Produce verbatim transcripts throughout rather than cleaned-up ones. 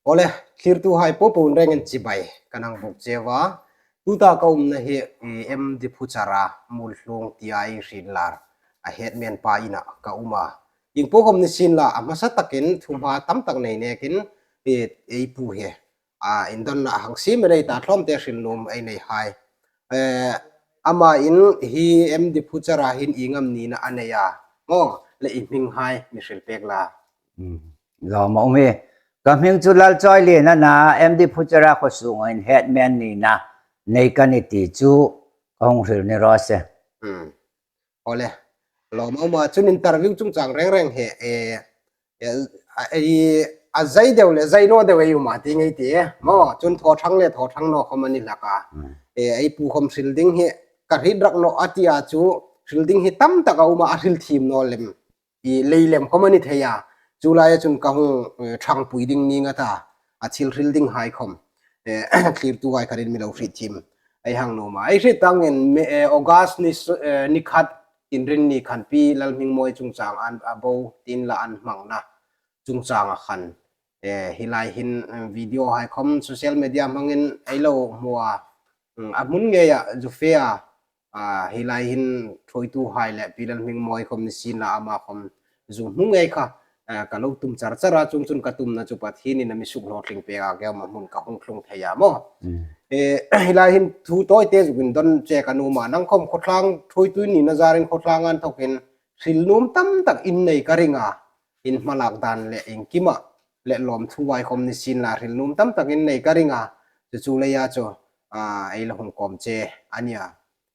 Awle, thlirtuhai popo rengin chibai kan hang buk cheu a. Tuta ka umna hi, i, M Diphutchara Muolhung tia ei hriet lar a headman pa ina ka um a. Ieng po khom ni sien la, a hmasa takin thuhma tam tak nei nekin, i, ei pu hi, a, indonna a hang siem ei ta tlawmte hril nuom ei nei hai. Eh, ama in hi M Diphutchara hin ieng am nina a nei a, maw, le i hming hai mi hril pek la. Hmm. Lawm a um e. Ka hming chu Lalchawilien a na, M Diphutchara khaw sunga in headman nina nei ka nih ti chu ka hung hril ni raw se. Hmm. Awle. Lawm a um a, chun interview chungchang reng reng hi, eh, eh, a, a, a zai deu le zai naw deu ei um a ti ngei ti e. Maw, chun thaw thang le thaw thang naw khom a ni hlak a. Hmm. Eh, ei pu khom hril ding hi ka hriet rak naw a ti a chu hril ding hi tam tak a um a, a hril thiem naw lem, i, lei lem khom a ni thei a. Chu laia chun ka hung, eh, ṭhangpui ding ning a ta, a thil hril ding hai khom, eh, thlirtuhai khan in mi lo hriet thiem ei hang nuom a. Ei hriet tangin, me, eh, August ni s-, eh, ni khat, Inrinni khan Pi Lalhmingmawi chungchang an, a bo tin la an hmangna chungchanga khan, eh, hi lai hin, eh, video hai khom social media hmangin ei lo hmu a. Mm, a hmun ngeia zu fe a, a, hi lai hin ṭhuoituhai le Pi Lalhmingmawi khom ni sien la ama khom zu hmu ngei kha, a, ka lo tum char char a, chuong chun ka tumna chu Pathienin a mi sukhlawtling pek a, keima hmun ka hung tlung thei a maw. Mm. Eh, hi lai hin thu tawite zuk indon che ka nuom a, nang khom khawtlang ṭhuoitu nina zarin khawtlang an thokin hril nuom tam tak in nei ka ring a, in hmalak dan le iengkima le lawmthu hai khom ni sien la hril nuom tam tak in nei ka ring a, chu chu leia chu, a, ei lo hung kawm che a nia.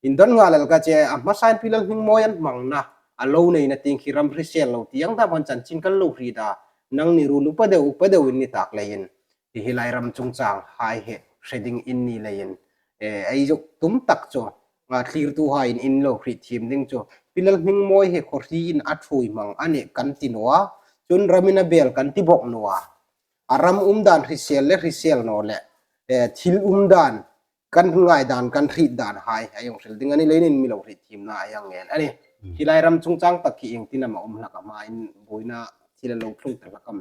Indon nghal el ka che, a hmasain Pi Lalhmingmawi an hmangna, a lo neina tieng khi ram hrisel lo ti ang ta hman chanchin kan lo hriet a, nangni ruol upa deu, upa deu in ni tak leiin, hi hi lai ram chungchang hai hi hre ding in ni leiin, eh, ei zuk tum tak chu, a, thlirtuhaiin in lo hriet thiem ding chu, Pi Lalhmingmawi hi khaw hriin a ṭhuoi hmang a nih kan ti naw a, chun ramin a bel kan ti bawk naw a. A ram um dan hrisel le hrisel naw le, eh, thil um dan kan ngai dan, kan hriet dan hai, a hung hril ding a ni leiin mi lo hriet thiemna a hang ngen a nih. Hmm. Hi lai ram chungchang tak khi ieng tin am a um hlak am, a hmain buoina thil a lo tlung ta hlak am.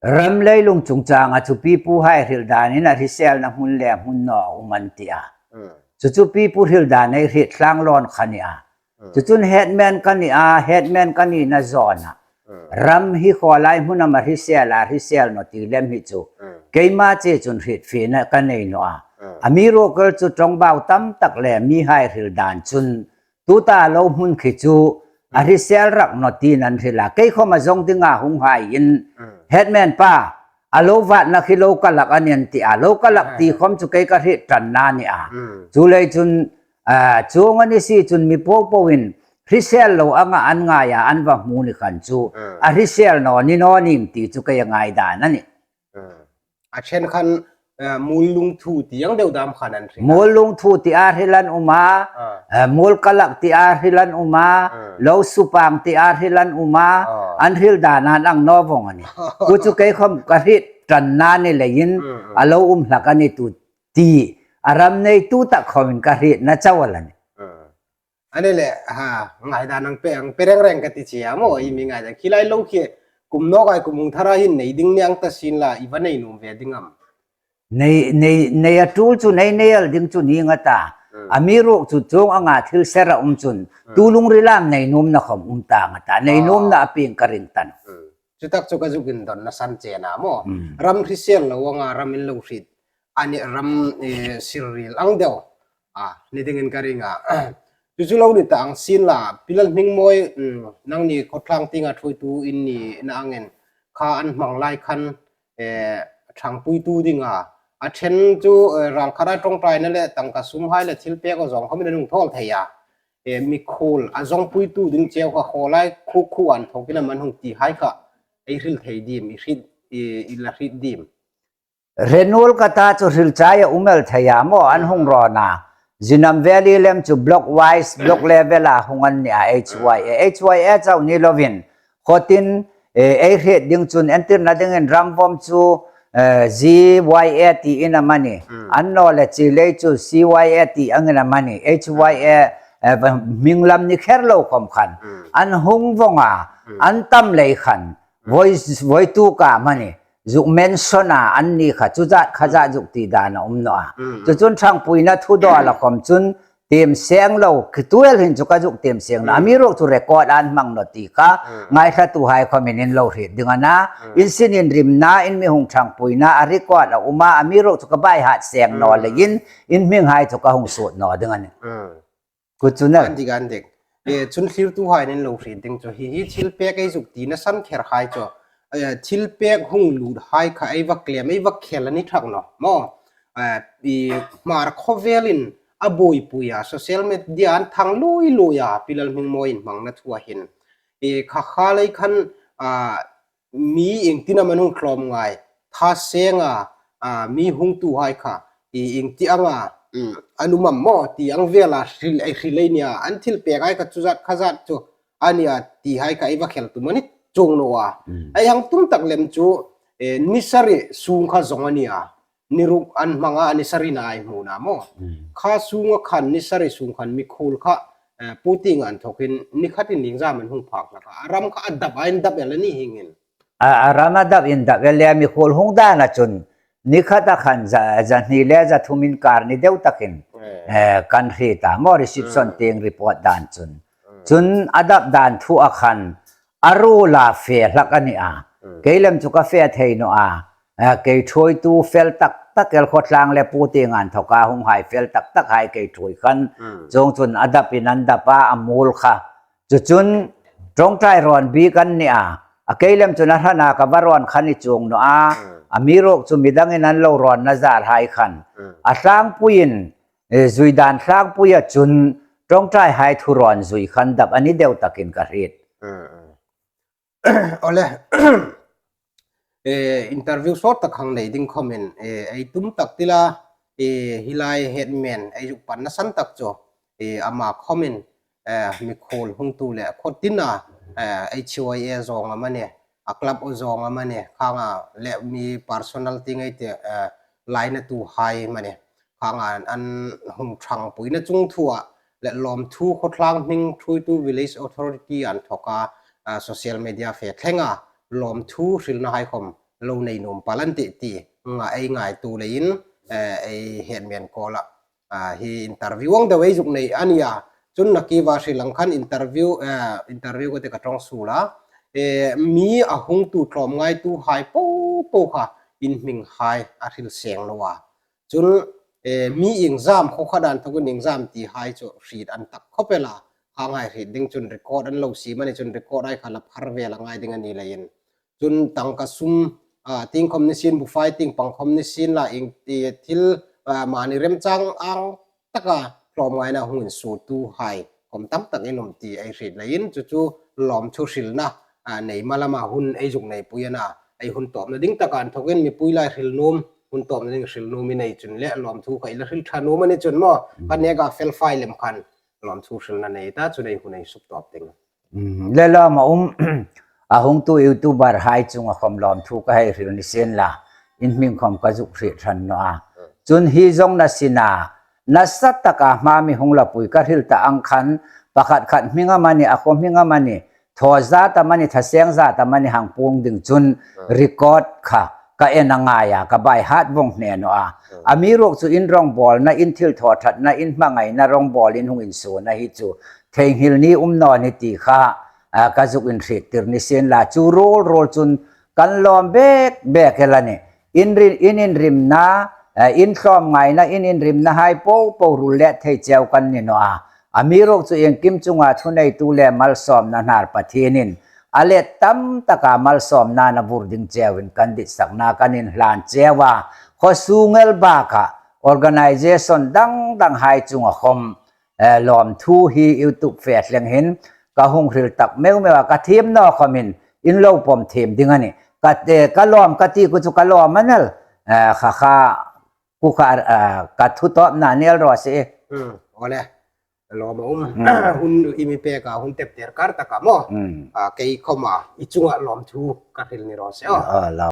Ram leilung chungchanga chu pipuhai hril danin a hriselna hmun le hmun naw um an ti a. Hmm. Chu chu pipu hril dan ei hriet tlang lawn kha ni a. Hmm. Chu chun headman ka ni a, headman ka nina zawna. Hmm. Ram hi khaw lai hmun am a hrisel a, hrisel naw ti lem hi chu. Hmm. Keima che chun hriet fiena ka nei naw a. Hmm. Amiruokchu chu ṭawngbau tam tak le mihai hril dan chun tuta lo hmun khi chu a hrisel rak naw tiin an hril a. Kei khom a zawng dinga hung haiin, hmm, headman pa, a lo vatna khi lo kalak a nih an ti a. Lo kalak ti khom chu kei ka hriet ṭanna a ni a. Hmm. Chuleiin chun, a, chuong a ni si chun mi popoin hrisel lo anga an ngai a, an va hmu ni khan chu, hmm, a hrisel naw ni naw nih ti chu kei a ngaidan a nih. Hmm. A ṭhen khan, eh, Muollungthu ti ang deu dam khan an hriet. Muollungthu tia hril an um a, ah, eh, Muolkalak tia hril an um a, hmm, Losupang tia hril an um a, ah, an hril dan an ang naw vawng a nih. Chu chu kei khom ka hriet ṭanna a ni leiin, hmm, hmm, a lo um hlak a ni tu ti a ram neitu tak khomin ka hrietna chau a la nih. Hmm. A ni le, ha, ngaidan ang pe, ang pe reng reng ka ti che a maw, i mi ngaidan. Khi lai lo khi, kum nawk ai kum hung thara hin nei ding ni ang ta sien la, i va nei nuom ve ding am? Nei, nei, nei a tul chu nei, nei el ding chu ni nga ta. Hmm. Amiruokchu chuong anga thil ser a um chun, hmm, tu lungrila am nei nuomna khom um ta nga ta. Nei, ah, nuomna a pieng ka ring ta naw. Hmm. Chu tak chu ka zuk indonna san che a maw. Hmm. Ram hrisel lo anga ram in lo hriet a ni, ram, eh, sir ril ang deu a ni dingin ka ring a. Chu chu lo ni ta ang sien la, Pi Lalhmingmawi, mm, nangni khawtlang tienga ṭhuoitu in nina angin kha an hmang lai khan, eh, ṭhangpuitu dinga, a ṭhen chu, eh, ralkhat a ṭawngṭaina le tangka sum hai le thil pek a zawng khomin an hung thawl thei a. Eh, mikhuol a zawngpuitu ding cheu kha khaw lai khu khu an thawkin am an hung ti hai kha ei hril thei dim, i hriet, i, i la hriet dim? Hre nuol ka ta chu hril chai a um el thei a maw, an hung rawn a. Zinam Valley lem chu block wise, block level a hung an ni a, H Y A. H Y A chau ni lovin, khaw tin, eh, ei hriet ding chun entirna dingin Ramvawm chu, eh, Z Y A tiin am a ni. Hmm. An naw le Chilei chu C Y A ti angin am a ni. H Y A, eh, hming lam ni kher lo khom khan. Hmm. An hung vawng a, hmm, an tam lei khan. Voi, voi tu ka am a ni. zuk mention a, anni kha chu zat kha zat zuk ti dan a um naw a. Mm, mm. Chu chun ṭhangpuina thu dawla khom chun tiem seng lo, kituel hin chu ka zuk tiem seng naw. Mm. Amiruokchu record an hmang naw ti kha, mm, ngaithlatuhai khomin in lo hriet ding a na. Mm. In sin inrimna, in mi hung ṭhangpuina, a record a um a, amiruokchu ka baihat seng naw, mm, leiin, in hminghai chu ka hung sut naw ding a nih. Mm. Ku chu na. An dik, an dik. E, chun thlirtuhai in lo hriet ding chu hi, hi thilpek ei zuk tina san kher hai chu. E, thilpek hung lut hai kha ei va claim, ei va khel a ni thak naw maw. E, i Hmar khawvelin a buoipui a, social media an thang lui lui a, Pi Lalhmingmawiin hmangna thua hin. E, kha kha lei khan, a, mi ieng tina man hung tlawm ngai, tha seng a, a, mi hungtuhai kha, i ieng ti anga, mm, an um am maw, ti ang vela hril, ei hril ei nia, an thilpek hai kha chu zat kha zat chu a nia, ti hai kha ei va khel tum a ni chuong naw a. Mm. Ei hang tum tak lem chu, e, ni sari sung kha zawng a nia. Ni ruk an hmang a, ni sarina ei hmu a maw. Mm. Kha sunga khan, ni sari sung khan mikhuol kha, eh, puting an thokin ni khatin iengzam an hung phak hlak a. A ram kha a dap a, indap el a ni hieng hin. A, a ram a dap indap el le mikhuol hung dan a chun ni khata khan za, za hni le za thum inkar ni deu takin, eh, eh, kan hriet a maw, reception, mm, tieng report dan chun. Mm. Chun a dap dan thu a khan a ruola fe hlak a ni a. Mm. Kei lem chu ka fe thei naw a. A, kei thuoitu fel tak tak el khawtlang le puting an thoka hunghai fel tak tak hai kei thuoi khan. Mm. Chuong chun a dapin an dap a, a muol kha. Chu chun ṭawngṭai rawn bik an ni a. A kei lem chun a hrana ka va rawn kha ni chuong naw a. Mm. Amiruokchu midangin an lo rawnna zar hai khan. Mm. A tlangpuiin, e, zui dan tlangpuia chun ṭawngṭai hai thu rawn zui khan dap a ni deu takin ka hriet. Mm, mm. Awle. Eh, interview sawt tak hang nei ding khomin, eh, ei tum tak tila, eh, hi lai headman ei zuk panna san tak chu, eh, ama khomin, eh, mikhuol hungtu le khawtina, eh, H Y A zawng amanih, a club zawng amanih, khanga le mi personal ti ngei ti, eh, lainatuhai amanih. Khanga an hung ṭhangpuina chungthua le lawmthu khawtlang hming thuoitu village authority an thoka, a, social media fe thlenga lawmthu hrilna hai khom lo nei nuom pal an tih ti nga ei ngaituo leiin, eh, ei headman kawla, a, hi interview ang deu ei zuk nei a nia. Chun nakie va hril ang khan interview, eh, interview ka ti ka ṭawng suol a. Eh, mi a hungtu tlawmngaituhai po po kha in hminghai a hril seng lo a. Chun, eh, mi iengzam khaw khat an thokin iengzam ti hai chu hriet an tak khawp el a. Khanghai hriet ding chun record an lo siem a ni chun record hai kha la phar vel a ngai ding a ni leiin. Chun tangka sum, ah, tieng khom ni sien, buhfai tieng pang khom ni sien la ieng, eh, thil, ah, mani remchang ang taka tlawmngaina hung insuotuhai khom tam tak in um ti ei hriet leiin chu chu lawmthu hrilna, ah, nei malama hun ei zuk neipui a na. Ei hun tawpna ding taka an thokin mipui lai hril nuom, hun tawpna ding hril nuom i nei chun le lawmthu kha i la hril ṭha nuom a ni chun maw, mm, ka neka fel fai lem khan lawmthu hrilna nei ta chun ei hun ei suk tawp ding. Mm, le lawm a um, a hungtu YouTuber hai chunga khom lawmthu ka hei hril ni sien la, in hming khom ka zuk hriet hran naw a. Mm. Chun hi zawng na sina, nasa taka hma mi hung la pui ka hril ta ang khan, pakhat khat hming amanih, a khaw hming amanih, thaw zat amanih, thaseng zat amanih hang puong ding chun, mm, record kha ka en a ngai a, ka baihat vawng hne naw a. Mm. Amiruokchu in rawngbawlna, in thil thaw ṭhatna, in hmangaina rawngbawl in hung insuona hi chu theinghil ni um naw ni ti kha, a, ka zuk inhriettir ni sien la, chu ruol ruol chun kan lawm bek bek el a nih. In ri-, in inrimna, eh, in tlawmngaina, in inrimna hai po po ruol let thei cheu kan ni naw a. Amiruokchu iengkim chunga thuneitu le malsawmna hnar Pathienin a let tam taka malsawmna a vur ding cheuin kan ditsakna kan inhlan cheu a. Khaw sung el baka organization dang dang hai chunga khom, eh, lawmthu hi YouTube fe thleng hin ka hung hril tak meu meu a, ka thiem naw khomin in lo pawm thiem ding a nih. Ka, eh, ka lawm ka ti ku chu ka lawm a nel, eh, kha kha, ku kha, eh, ka thu tawpna ni el raw se. Hmm, awle. Lawm a um. Hmm. Hun i mi pek a, hun tep ter kar taka maw. Hmm. A, kei khoma i chunga lawmthu ka hril ni raw se. Oh, lawm.